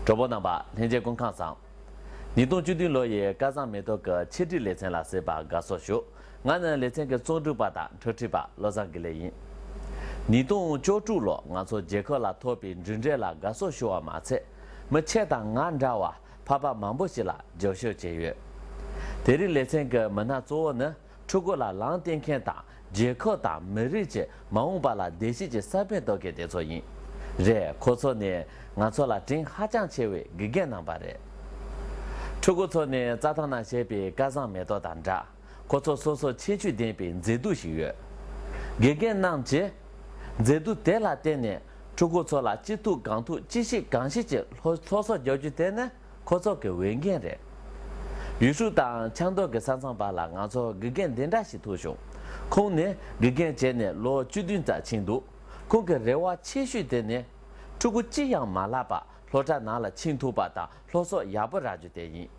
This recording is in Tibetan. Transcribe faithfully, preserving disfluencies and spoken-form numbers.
གྲོགས་པོ་རྣམ་པ་ལྷན་རྒྱས་སྐུ་ཁམས་བཟང་། ཉིས་སྟོང་བཅུ་བདུན་ལོ་ཡི་སྐལ་བཟང་མེ་ཏོག་གི་ཆེད་སྒྲིག་ལེ་ཚན་ལ་གཟིགས་པར་དགའ་བསུ་ཞུ། ང་ནི་ལེ་ཚན་གྱི་རྩོམ་སྒྲིག་པ་དང་འཕྲུལ་ཁྲིད་པ་བློ་བཟང་དགེ་ལེགས་ཡིན། ཉིས་སྟོང་བཅུ་དྲུག་ལོ་ང་ཚོ་རྒྱལ་ཁབ་ལ་ཐོབ་པའི་འགྲུལ་འབྲེལ་ལ་དགའ་བསུ་ཞུ་བ་མ་ཚད། མི་ཁྱེད་དང་ང་འདྲ་བ་ཕ་ཕ་མང་པོ་ཞིག་ལ་རྒྱབ་སྐྱོར་བྱས་ཡོད། དེ་རིང་ལེ་ཚན་གྱི་མི་སྣ་གཙོ་བོ་ནི། ཕྲུ་གུ་ལ་ལམ་སྟོན་མཁན་དང་རྒྱལ་ཁབ་དང་མི་རིགས་ཀྱི་མ་འོངས་པ་ལ་བདེ་སྐྱིད་ཀྱི་ས་བོན་གཏོད་མཁན་དེ་ཚོ་ཡིན། རེད། ཁོ་ཚོ་ནི་ང་ཚོ་ལ་དྲིན་ཧ་ཅང་ཆེ་བའི་དགེ་རྒན་རྣམ་པ་རེད། ཕྲུ་གུ་ཚོ་ནི་རྩྭ་ཐང་ན་བཞད་པའི་སྐལ་བཟང་མེ་ཏོག་དང་འདྲ། ཁོ་ཚོ་སོ་སོར་ཁྱད་ཆོས་ལྡན་པའི་མཛེས་སྡུག་ཞིག་ཡོད། དགེ་རྒན་རྣམས་ཀྱིས་མཛེས་སྡུག་དེ་ལ་བརྟེན་ནས་ཕྲུ་གུ་ཚོ་ལ་ཅི་ཐུབ་གང་ཐུབ་ཅི་ཤེས་གང་ཤེས་ཀྱི་སློབ་སློབ་གསོ་རྒྱག་རྒྱུ་དེ་ནི། ཁོ་ཚོ་གི་འོས་འགན་རེད། ཡུལ་ཤུལ་དང་ཆབ་མདོ་གི་ས་མཚམས་བར་ལ་ང་ཚོ་དགེ་རྒན་འདི་འདྲ་ཞིག་ཐུག་བྱུང་། ཁོང་ནི་དགེ་རྒན་བྱས་ནས་ལོ་བཅུ་བདུན་ཙམ་ཕྱིན་འདུག་ཁོང་གི་རེ་བ་ཆེ་ཤོས་དེ་ནི། ཕྲུ་གུ་གཅིག་ཡང་མ་བརླག་པར་སློབ་གྲྭ་ནང་ལ་ཕྱིན་ཐུབ་པ་དང་སློབ་གསོ་ཡག་པོ་རག་རྒྱུ་དེ་ཡིན།